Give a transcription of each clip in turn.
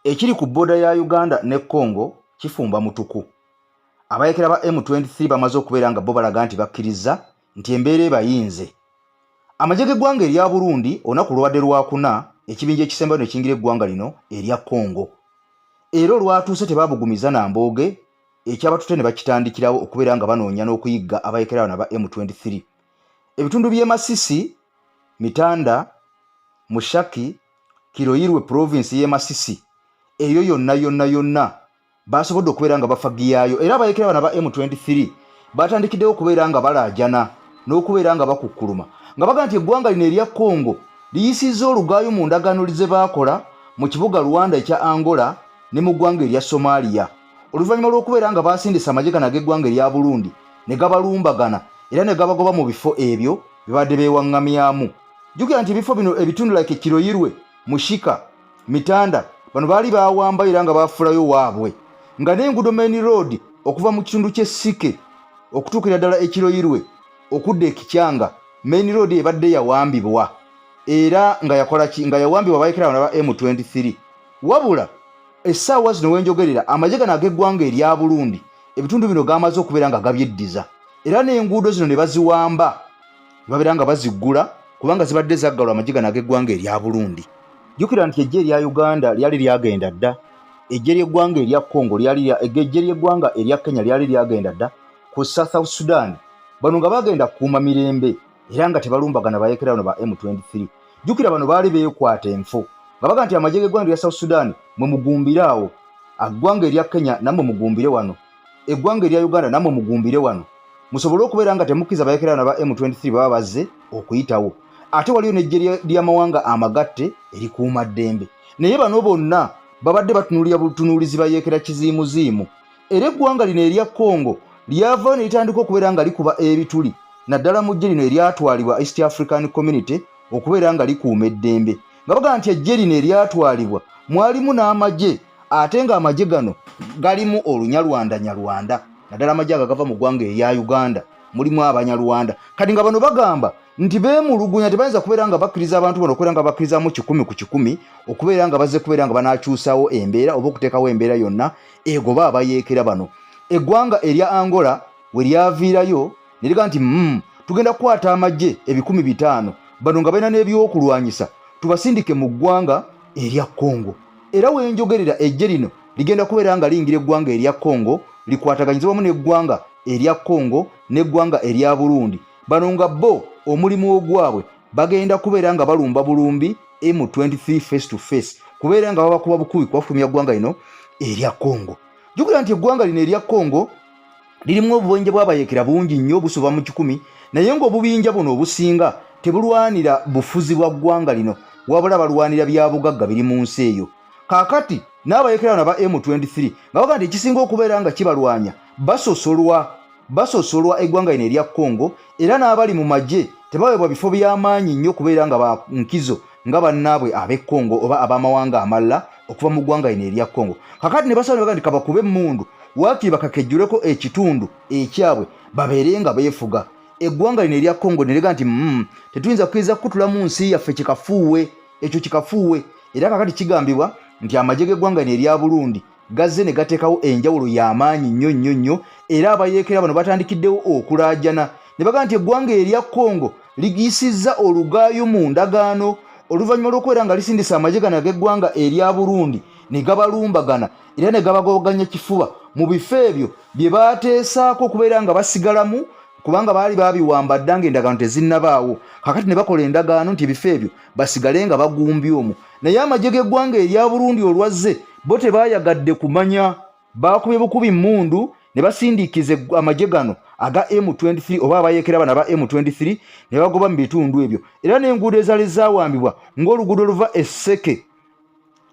Ekiri ku bbooda ya Uganda ne Congo kifumba mutuku. Abayekera ba M23 bamaze okubeera nga bo balaga nti bakkirizza nti embeera ebayinze. Amagye g'eggwanga erya Burundi olunaku lwabadde Lwakuna ekibinja ekisembayo ne kiyingira eggwanga lino erya Congo. Era olwatuuse tebabugumiza na mbooge ekyabatute ne bakitandikirawo okubeera nga banoonya n'okuyigga abayekera bano aba M23. Ebitundu by'e Masisi, Mitanda, Mushaki, Kiroyirwe province y'e Masisi eyo yonna yonna yonna basobodde okubeera nga bafagiyayo era abayekera bano aba M23 batandikiddewo okubeera nga balaajana n'okubeera nga bakukkuluma nga baga nti eggwanga lino erya Congo liyisizza olugaayo mu ndagaano ze baakola mu kibuga Rwanda ekya Angola ne mu ggwanga erya Somalia oluvannyuma lw'okubeera nga baasindise amagye gano ag'eggwanga erya Burundi ne gabalumbagana era ne gabagoba mu bifo ebyo bye babadde beewaŋŋamyamu. Jjukira nti ebifo bino ebitundu like Kiroyirwe, Mushika, Mitanda bano baali bawambayo era nga baafulayo waabwe nga n'enguudo main road okuva mu kitundu ky'e Sike okutuukira ddala e Kiroyirwe okudda e Kikyanga main road ebadde yawambibwa era nga yakola ki nga yawambibwa abayekera bano aba M23 wabula essaawa zino wenjogerera amagye gano ag'eggwanga erya Burundi ebitundu bino gamaze okubeera nga gabyeddiza era n'enguudo zino ne baziwamba ne babeera nga baziggula kubanga zibadde zaggalwa amagye gano ag'eggwanga erya Burundi. Jjukira nti eggye erya Uganda lyali lyagenda dda, eggye ly'eggwanga erya Congo lyali eggye ly'eggwanga erya Kenya lyali lyagenda dda ku South Sudan. Bano nga bagenda kukuuma mirembe era nga tebalumbagana bayekera bano ba M23. Jjukira bano baali beekwata enfo nga baga nti amagye g'eggwanga erya South Sudan mwe mugumbire awo, eggwanga erya Kenya nammwe mugumbire wano, eggwanga erya Uganda nammwe mugumbire wano musobole okubeera nga temukkiriza bayekera bano aba M23 baba bazze okuyitawo. Ate waliyo n'eggye ly'amawanga amagatte erikuuma ddembe, naye bano bonna babadde batunuulira butunuulizi bayeekera kiziimuziimu. Era eggwanga lino erya Congo lyavayo ne litandika okubeera nga likuba ebituli naddala mu ggye lino eryatwalibwa East African Community okubeera nga likuuma eddembe nga bagamba nti eggye lino eryatwalibwa mwalimu n'amagye ate ng'amagye gano galimu olunyarwanda nyarwanda naddala amagye ago agava mu ggwanga erya Uganda mulimu abanyarwanda kati nga bano bagamba nti beemulugunya tebayinza kubeera nga bakkiriza abantu bano okubeera nga bakkirizaamu 100% okubeera nga bazze kubeera nga banaakyusawo embeera oba okuteekawo embeera yonna egoba abayeekera bano. Eggwanga erya Angola we lyaviirayo ne liga nti tugenda kukwata amagye 500 bano nga balina n'ebyokulwanyisa tubasindike mu ggwanga erya Congo. Era wenjogerera eggye lino ligenda kubeera nga liyingira eggwanga erya Congo likwataganyize wamu n'eggwanga erya Congo n'eggwanga erya Burundi. Bano nga bo omulimu ogwabwe bagenda kubeera nga balumba bulumbi M23 face to face kubeera nga babakuba bukubi kubafulumya ggwanga lino erya Congo. Jjukira nti eggwanga lino erya Congo lirimu obubenje bw'abayeekera bungi nnyo busoba mu 100 naye ng'obubinja buno obusinga tebulwanira bufuzi bwa ggwanga lino wabula balwanira bya bugagga biri mu nsi eyo. Kaakati n'abayeekera bano aba M23 nga bagamba nti ekisinga okubeera nga kibalwanya basosolwa basosolwa eggwanga lino erya Congo era n'abali mu magye tebaweebwa bifo by'amaanyi nnyo kubeera nga ba nkizo nga bannaabwe ab'e Congo oba ab'amawanga amalala okuva mu ggwanga lino erya Congo. Kakati ne basaba ne bagamba nti kabakube emmundu waakiri bakakejjuleko ekitundu ekyabwe babeere nga beefuga. Eggwanga lino erya Congo ne liga nti tetuyinza kukkiriza kukutula mu nsi yaffe kikafuuwe ekyo kikafuuwe. Era kakati kigambibwa nti amagye g'eggwanga lino erya Burundi gazze ne gateekawo enjawulo y'amaanyi nnyo nnyo nnyo era abayeekera bano batandikiddewo okulaajana ne bagamba nti eggwanga erya Congo ligiyisizza olugaayo mu ndagaano oluvannyuma lw'okubeera nga lisindise amagye gano ag'eggwanga erya Burundi ne gabalumbagana era ne gabagobaganya kifuba mu bifo ebyo bye baateesaako okubeera nga basigalamu kubanga baali baabiwamba dda ng'endagaano tezinnabaawo kakati ne bakola endagaano nti ebifo ebyo basigale nga bagumbye omwo naye amagye g'eggwanga erya Burundi olwazze bo tebaayagadde kumanya baakubye bukubi mmundu ne basindiikiza amagye gano aga M23 oba abayeekera bano aba M23 ne bagoba mu bitundu ebyo era n'enguudo ezaali zaawambibwa ng'oluguudo oluva e Seke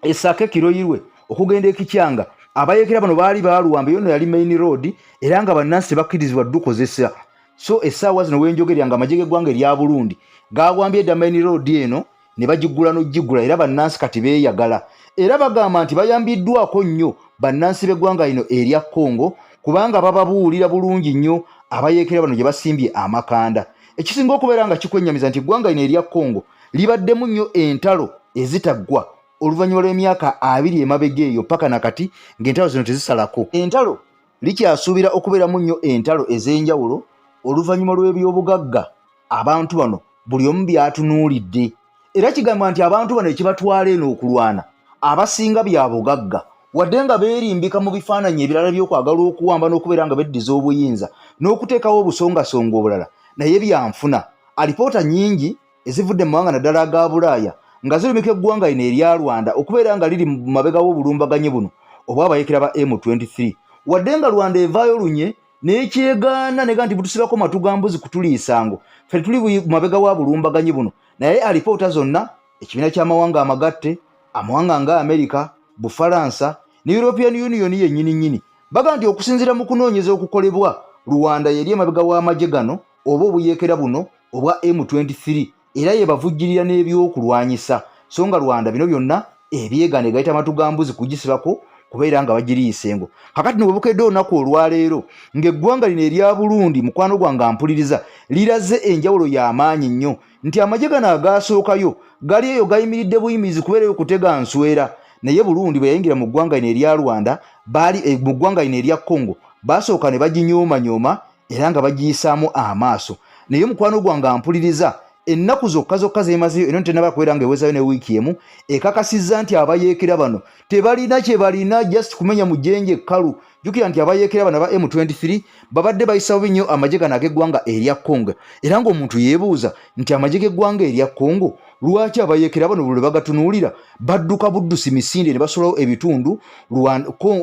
Esake Kiroyirwe okugenda e Kikyanga abayeekera bano baali baaluwamba eyo no yali main road era nga bannansi tebakkirizibwa dukozesa so essaawa zino wenjogerera nga amagye g'eggwanga erya Burundi gaawambye dda main road eno ne bagiggula n'ogigula era bannansi kati beeyagala era bagamba nti bayambiddwako nnyo bannansi b'eggwanga lino erya Congo kubanga bababuulira bulungi nnyo abayeekera bano gye basimbye amakanda. Ekisinga okubeera nga kikwennyamiza nti eggwanga lino erya Congo libaddemu nnyo entalo ezitaggwa. oluvannyuma lw'emyaka 20 emabega eyo paka nakati ng'entalo zino tezisalako. Entalo likyasuubira okubeeramu nnyo entalo ez'enjawulo oluvannyuma lw'ebyobugagga abantu bano buli omu byatunuulidde. Era kigambibwa nti abantu bano ekibatwala eno okulwana abasinga bya bugagga, wadde nga beerimbika mu bifaananyi ebirala by'okwagala okuwamba n'okubeera nga beddiza obuyinza n'okuteekawo obusongasonga obulala, naye byanfuna. Alipoota nnyingi ezivudde mu mawanga naddala aga Bulaaya nga zirumika eggwanga lino erya Rwanda okubeera nga liri mu mabega w'obulumbaganyi buno obw'abayeekera ba M23. Wadde nga Rwanda evaayo lunye n'ekyegaana nega nti butusibako matu ga mbuzi kutuliisango, ffe tuli mabega wa bulumbaganyi buno, naye alipoota zonna ekibiina ky'amawanga amagatte, amawanga nga Amerika, Bufalansa ne European Union yennyini nnyini baga nti okusinziira mu kunoonyeza okukolebwa Rwanda yeri emabega w'amagye gano oba obuyeekera buno obwa M23 era yebavujjirira n'ebyokulwanyisa, so nga Rwanda bino byonna ebyegana egayita matu ga mbuzi kugisibako kubeera nga bagiriisa engo. Kakati no bwebukedde olunaku olwaleero ng'eggwanga lino erya Burundi, mukwano gwange ampuliriza, liraze enjawulo y'amaanyi nnyo nti amagye gano agaasookayo gali eyo gayimiridde buyimirizi kubeera eyo kutega nswera. Naye Burundi bwe yayingira mu ggwanga lino erya Rwanda, baali mu ggwanga lino erya Congo baasooka ne baginyoomanyooma era nga bagiyisaamu amaaso. Naye mukwano gwange ampuliriza, ennaku zokka zokka zemazeyo eno tenaba kubeera nga ewezayo ne wiiki emu, ekakasizza nti abayeekera bano tebalina kye balina, just kumenya mu jjenje ekkalu. Jjukira nti abayeekera bano aba M23 babadde bayisa bubi nnyo amagye gano ag'eggwanga erya Congo, era ng'omuntu yeebuuza nti amagye g'eggwanga erya Congo lwaki abayeekera bano buli lwe bagatunuulira badduka buddusi misinde ne basulawo ebitundu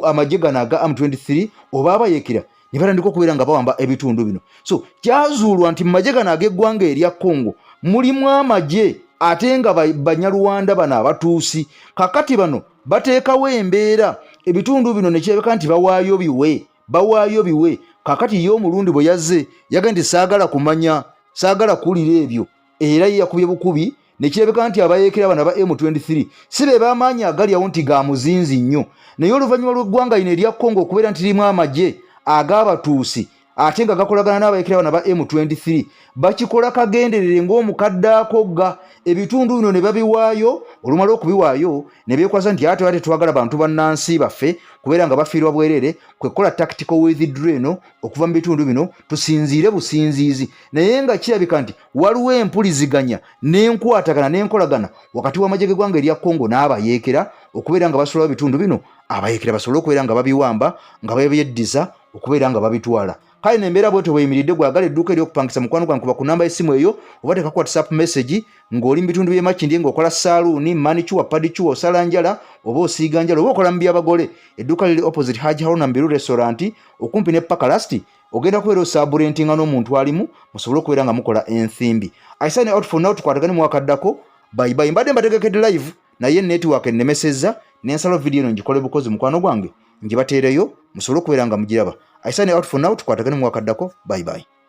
amagye gano aga M23 oba abayeekera ne batandika okubeera nga bawamba ebitundu bino. So kyazuulwa nti mu magye gano ag'eggwanga erya Congo mulimu amagye ate nga Banyarwanda bano Abatuusi. Kakati bano bateekawo embeera ebitundu bino ne kirabika nti bawaayo biwe, bawaayo biwe. Kakati ye omulundi bwe yazze yagambye nti saagala kumanya, saagala kuwulira ebyo, era ye yakubye bukubi ne kirabika nti abayeekera bano aba M23 si be b'amaanyi agali awo nti ga muzinzi nnyo. Naye oluvannyuma lw'eggwanga lino erya Congo okubeera nti lirimu amagye ag'Abatuusi ate nga gakolagana n'abayeekera bano aba M23, bakikola kagenderere ng'omukadde akogga ebitundu bino ne babiwaayo. Olumala okubiwaayo ne beekwasa nti ate tetwagala bantu bannansi baffe kubeera nga bafiirwa bwereere, kwe kukola tactical withdraw eno okuva mu bitundu bino tusinziire businziizi. Naye nga kirabika nti waliwo empuliziganya n'enkwatagana n'enkolagana wakati w'amagye g'eggwanga erya Congo n'abayeekera okubeera nga basulawo ebitundu bino, abayeekera basobole okubeera nga babiwamba nga babyeddiza okubeera nga babitwala. Kale nembeera bwetyo bweyimiridde. Gwagala edduuka ery'okupangisa, mukwano gwange, kuba ku namba y'essimu eyo oba tekako WhatsApp message ng'oli mu bitundu by'e Makindye ng'okola saaluuni, manicure, pedicure, osala njala oba osiiga njala oba okola mu by'abagole. Edduuka liri opposite Haji Haruna Mbiru restaurant okumpi ne Pakalast. Ogenda kubeera osaaburentinga n'omuntu alimu musobole okubeera nga mukola ensimbi. I sign out for now, tukwatagane mu wakaddako. Bye bye. Mbadde mbategekedde live naye network ennemesezza n'ensalo video eno ngikole bukozi, mukwano gwange, ngibateereyo musobole okubeera nga mugiraba. I sign out for now, tukwatagane mu wakaddako. Bye bye.